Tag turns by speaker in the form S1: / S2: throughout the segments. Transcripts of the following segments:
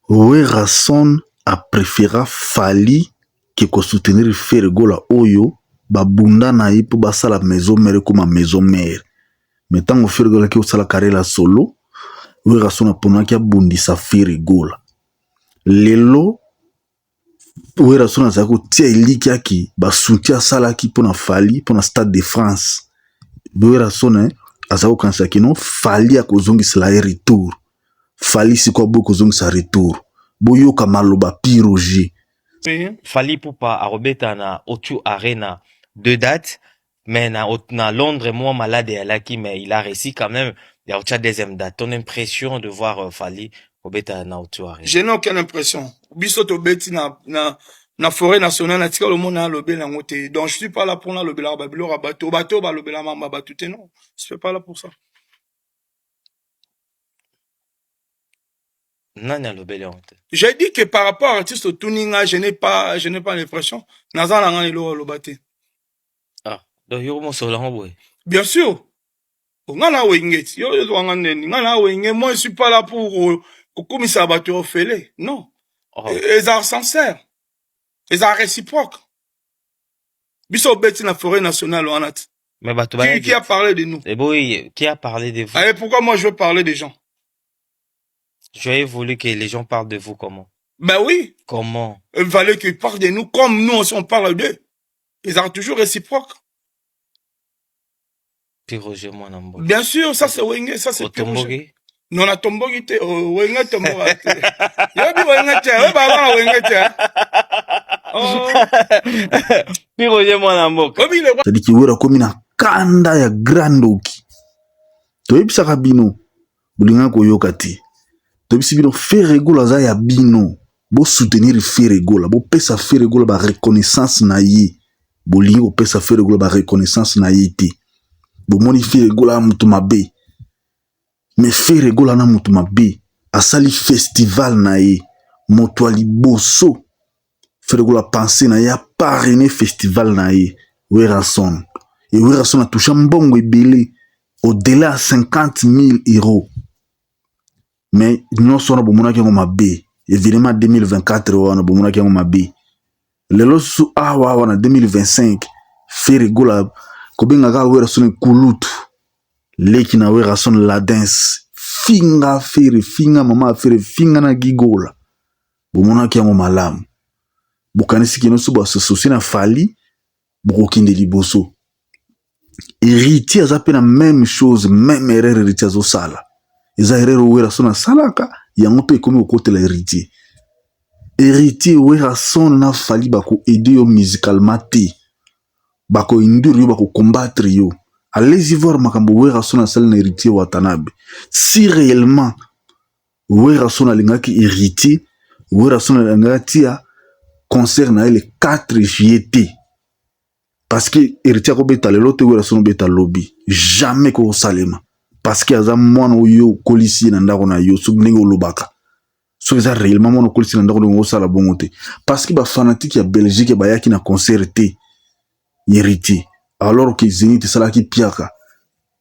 S1: Werrason a prefera Fally que ko soutenir Ferre Gola oyo ba bunda na ye po basala maison mère ekoma maison mère. Mais tango Ferre Gola alaki kosala carrière ya solo, Werrason aponaki abundisa Ferre Gola. Lelo Werrason azali kotia elikya ke ba soutien asalaki pona Fally pona Stade de France. Werrason azali kokanisa ke non Fally akozongisela ye retour. Fally sikoyo aboyi kozongisa retour. Boyoka maloba Pi Roger.
S2: Fally Ipupa akobeta na O2 Arena deux dates mais na Londres mwa malade eyalaki, mais il a réussi quand même ya kotia deuxième date. Ton impression de voir Fally kobeta na O2 Arena?
S3: Je n'ai aucune impression. Biso tobeti na forêt nationale, natika lomona alobela yango te. Donc je suis pas là pour nalobelaka babiloko ya bato. Bato balobela mambo ya bato te. Non, je suis pas là pour ça.
S2: Nani alobeli yango te?
S3: J'ai dit que par rapport à artiste otuni nga, je n'ai pas l'impression. Naza na nga na eloko aloba te.
S2: Ah, donc yo mosolo yango boye?
S3: Bien sûr, nga na Wenge ti yo ozwanga ndeni nga na Wenge. Moi, je suis pas là pour kokumisa bato ya ofele, non.
S2: Oh.
S3: Eza sincère, eza réciproque. Biso obeti na forêt nationale wana ti.
S2: Mais bato
S3: qui a parlé de nous?
S2: Eboyi, qui a parlé de vous?
S3: Allez, pourquoi moi je veux parler des gens?
S2: J'aurais voulu que les gens parlent de vous comment?
S3: Ben oui.
S2: Comment?
S3: Il fallait qu'ils parlent de nous comme nous aussi on parle d'eux. Ils sont toujours réciproques.
S2: Pi Roger mwana mboka.
S3: Bien sûr, ça c'est Wenge, ça c'est Pi Roger.
S2: Otomboki?
S3: Non, na tomboki te. Oh, Wenge tomboka te. Yobi Wenge te, oyo baba na Wenge te. Oh.
S2: Pi Roger mwana mboka.
S3: Obi le
S1: C'est-à-dire que Wera akomi na kanda ya grand ndoki. Toyebisaka bino, bolingaka koyoka te. Toyebisi bino Ferre Gola aza ya bino. Bo soutenir Ferre Gola, bopesa Ferre Gola ba reconnaissance na ye. Bolingi kopesa Ferre Gola ba reconnaissance na ye te. Bomoni Ferre Gola mutu mabe. Mais Ferre Gola na mutu mabe asali festival na ye. Moto ya liboso Ferre Gola pensé na ye aparrainer festival na ye Werrason. Et Werrason a touché mbongo ebele au-delà ya 50 000 euros. Mais nyonso wana bomonaki yango mabe. Évidemment 2024 wana bomonaki yango mabe. Lelo susu awa awa na 2025, Ferre Gola kobengaka Werrason kulutu, leki na Werrason Ladens, finga Ferre, finga mama Ferre, finga na Gigola, bomonaki yango malamu. Bokanisi kino so basososi na Fally bokokende liboso. Héritier aza mpe na même chose, même erreur. Héritier azosala eza erreur Werrason asalaka yango mpe ekomi kokotela Héritier. Héritier, Werrason na Fally bakoaider yo musicalement te, bakoinduire yo, bakocombattre yo. Allez-y voir makambo Werrason asali na Héritier Watanabe. Si réellement Werrason alingaki Héritier, Werrason alingaki tia concert na ye le 4 juillet te, parce que Héritier akobeta lelo te, Werrason obeta lobi, jamais kokosalema, parce que aza mwana oyo okolisi ye na ndako na yo. Soki ndenge olobaka, soki eza réellement mwana okolisi na ndako, ndenge osala bongo te, parce que bafanatiques ya Belgique bayaki na concert te Héritier, alors que Zénith esalaki piaka.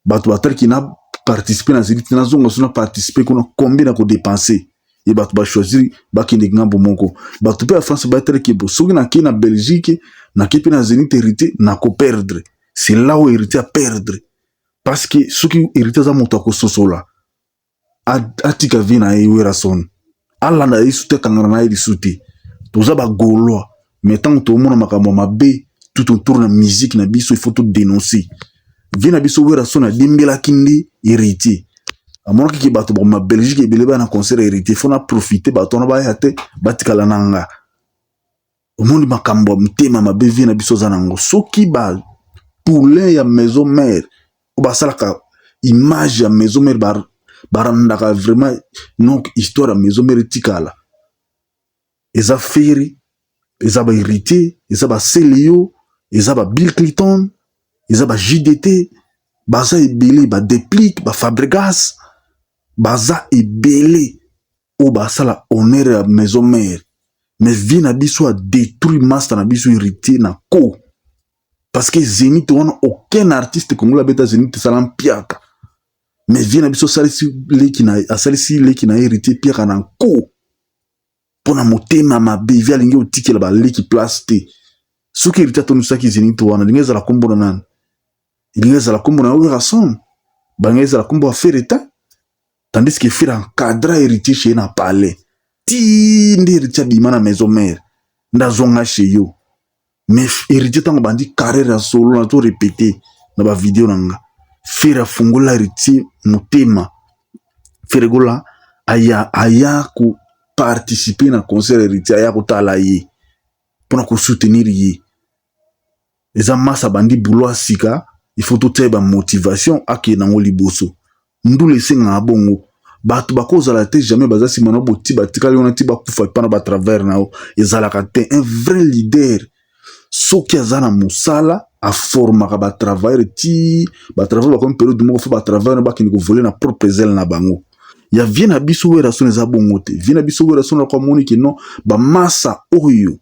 S1: Bato batalaki na participer na Zénith, nazonga so na participer kuna, combien na kodépenser? Ye bato bachoisir bakende ngambo moko. Bato mpe ya France batalaki bo soki nakei na Belgique, nakei mpe na Zénith Héritier, nakoperdre. C'est là où Héritier aperdre, parce que soki Héritier aza moto akososola, atika vie na ye Werrason, alanda ye su te, akangana na ye lisu te. Toza bagaulois, mais ntango tomona makambo ya mabe tout autour na musique na biso, il faut todénoncer. Vie na biso Werrason adiembelaki nde Héritier, amonaki ke bato bakoma Belgique ebele baya na concert Héritier, faut na profite bato wana baya te, batikala na nga. Omoni makambo ya motema mabe vie na biso aza nango. Soki bapoulain ya maison mère oyo basalaka image ya maison mère, barandaka vraiment, donc histoire ya maison mère etikala, eza Ferre, eza bahéritier, eza baselio, eza ba Bill Clinton, eza ba JDT, baza ebele, badeplique, bafabregas, baza ebele oyo basala honneur ya maison mère. Mais vie na biso adétruit master na biso Héritier na ko, parce que Zénith wana, aucun artiste congolais abeta Zénith esala mpiaka. Mais vie na biso asalisi leki na, asalisi leki na Héritier piaka na nko. Mpo na motema mabe, vieux alingi otikela baleki place te. Soki Héritier atondisaki Zénith wana, elingi ezala nkombo na nani? Elingi ezala nkombo na Werrason, balingi ezala nkombo ya Ferre te. Tandis que Ferre encadra Héritier chez ye na palais, ti nde Héritier abima na Maison Mère, nde azonga chez yo. Mais Héritier, ntango bandi carrière ya solo, nazo répéter na bavideo na nga, Ferre afungola Héritier motema. Ferre Gola aya koparticiper na concert, Héritier aya kotala ye mpona kosoutenir ye. Eza masa bandi boulot ya sika, il faut totia ye bamotivation, akende nango liboso. Ndula esengaka bongo. Bato bakozala te jamais baza nsima na boti, batikali wana ti bakufa epa na batravers na yo, ezalaka te. Un vrai leader, soki aza na mosala, aformaka batravailleur ti batravailleur bakomi période moko, faut batravailleur bakende kovoler na propre aile na bango. Ya vieux na biso Werrason eza bongo te. Vieux na biso Werrason ako amoni ke non, bamasa oyo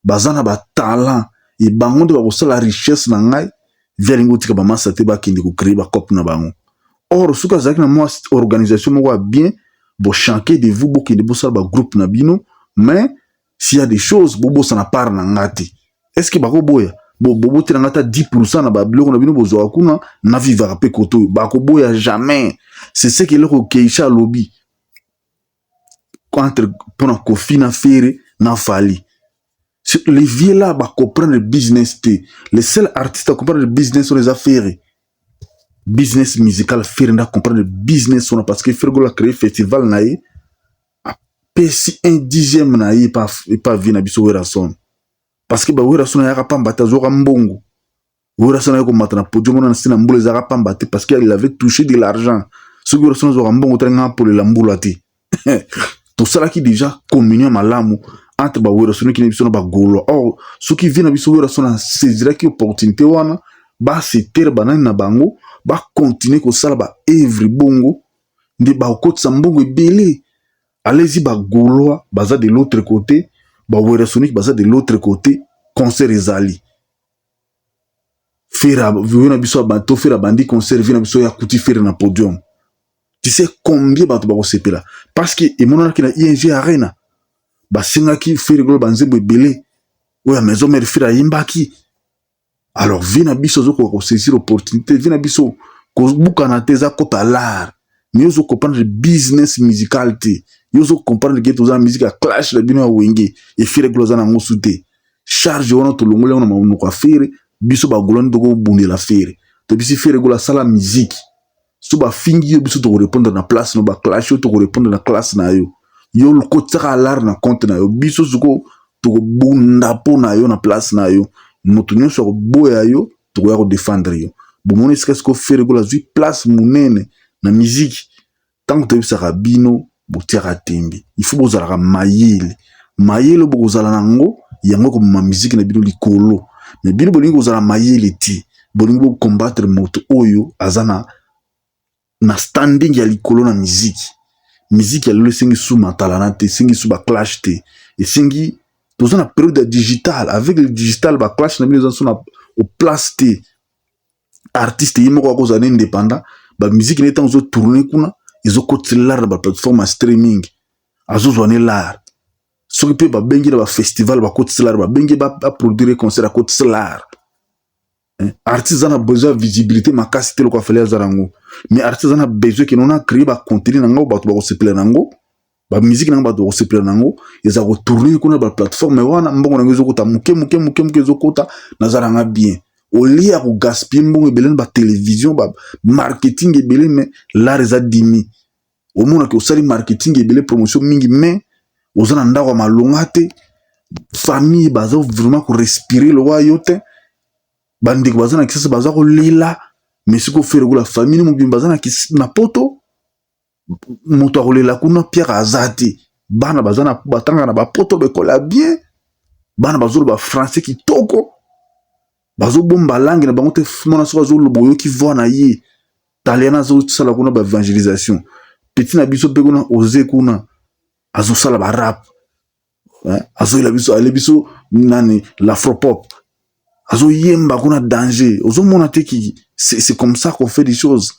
S1: baza na batalent e, bango nde bakosala richesse na ngai. Vieux alingi kotika bamasa te bakende kocréer bacope na bango. Or soki azalaki na mwa organisation moko ya bien, bochanke de vous, bokende bosala bagroupe na bino, mais s'il y a des choses, bobosana part na nga te. Est ce que bakoboya? Bobotela nga ata 10% na babiloko na bino bozwaka kuna, navivaka mpe kote oyo. Bakoboya jamais. C'est ce que eloko Keisha alobi entre mpona Kofi na Ferre na Fally. Les vieux là bacomprendre business te. Le seul artiste à comprendre business wana eza Ferre. Business musical, Ferre nde comprendre business wana, parce que Ferre Gola créé festival na ye, apesi un dixième na ye epa vieux na biso Werrason, parce que baWerrason ayaka pamba te, azwaka mbongo. Werrason aye komata na podium wana na se na mbula, ezalaka pamba te, parce que il avait touché de l'argent. Soki Werrason azwaka mbongo, talinga apolela mbula te. Tosalaki déjà communion malamu entre baWerrason na biso na bagaulois. Or soki vieux na biso Werrason asaisiraki opportunité wana, basetere banani na bango, bakontinue kosala baœuvre bongo, nde bakotisa mbongo ebele. Allez-y, bagaulois baza de l'autre côté, bawerrasonique baza de l'autre côté. Concert ezali, Ferre vieux na biso to Ferre abandi concert, vieux na biso ya kuti Ferre na podium. Tu sais combien bato bakosepela? Parce que emonanaki na ING Arena, basengaki Ferre Gola banzembo ebele oyo ya Maison Mère, Ferre ayimbaki. Alors vieux na biso azokoka kosaisir opportunité. Vieux na biso kobukana te, eza kota l'art, mais yo ozocomprendre business musical te. Yo ozocomprendre ke toza na musique ya clash na bino ya Wenge e, Ferre Gola aza nango su te. Charge wana tolongoli yango na monoko ya Ferre. Biso bagaulois nde tokobundela Ferre. Tobisi Ferre Gola asala musique. So bafingi yo, biso tokorépondre na place no. Baclash yo, tokorépondre na classe na yo. Yo kotiaka l'art na compte na yo, biso siko tokobunda mpo na yo na place na yo. Moto nyonso akoboya yo, tokoya kodefendre yo. Bomoni esika siko Ferre Gola azwi place monene na miziki. Ntango toyebisaka bino, botiaka tembe. Il faut bozalaka mayele. Mayele bokozala nango, yango ekomema miziki na bino likolo. Mais bino bolingi kozala mayele te, bolingi bocombattre moto oyo aza na standing ya likolo na miziki. Miziki ya lelo esengi su matalana te, esengi su baclash te, esengi toza na période ya digital. Avec le digital, baclash na bino eza so na place te. Artiste ye moko akozala na indépendant, bamiziki na ye ntango ezotourne kuna, ezokotisa l'art na baplateforme ya streaming, azozwa ne l'art. Soki mpe babengi na bafestival, bakotisa l'art. Babengi baproduire concert, akotisa l'art. Artiste aza na besoin ya visibilité makasi te lokola Fally aza nango, mais artiste aza na besoin ke nona créer bacontenu na yango, bato bakosepela nango, bamiziki nango bato bakosepela nango, eza kotourne kuna baplateforme wana, mbongo nango ezokota moke moke moke moke, ezokota, nazalanga bien, au lieu ya kogaspiller mbongo ebele na batélévision, bamarketing ebele, mais l'art eza dimi. Omonaki osali marketing ebele, promotion mingi, mais oza na ndako ya malonga te, famille baza vraiment korespirer lokola yo te. Bandeko baza na Kisasa, baza kolela. Mais sikoyo Ferre Gola, famille mobimba baza na Poto, moto akolela kuna Pierre aza te. Bana baza na batangaka na bapoto, baekola bien, bana bazoloba français kitoko, bazobomba langue na bango te. Mwana soki azoloba, oyoki voix na ye. Taliana azosala kuna baévangélisation. Petit na biso mpe kuna oze kuna azosala barap, azoyela biso, ale biso nani, l'afropop, azoyemba kuna danger. Ozomona te ki c'est comme ça qu'on fait des choses.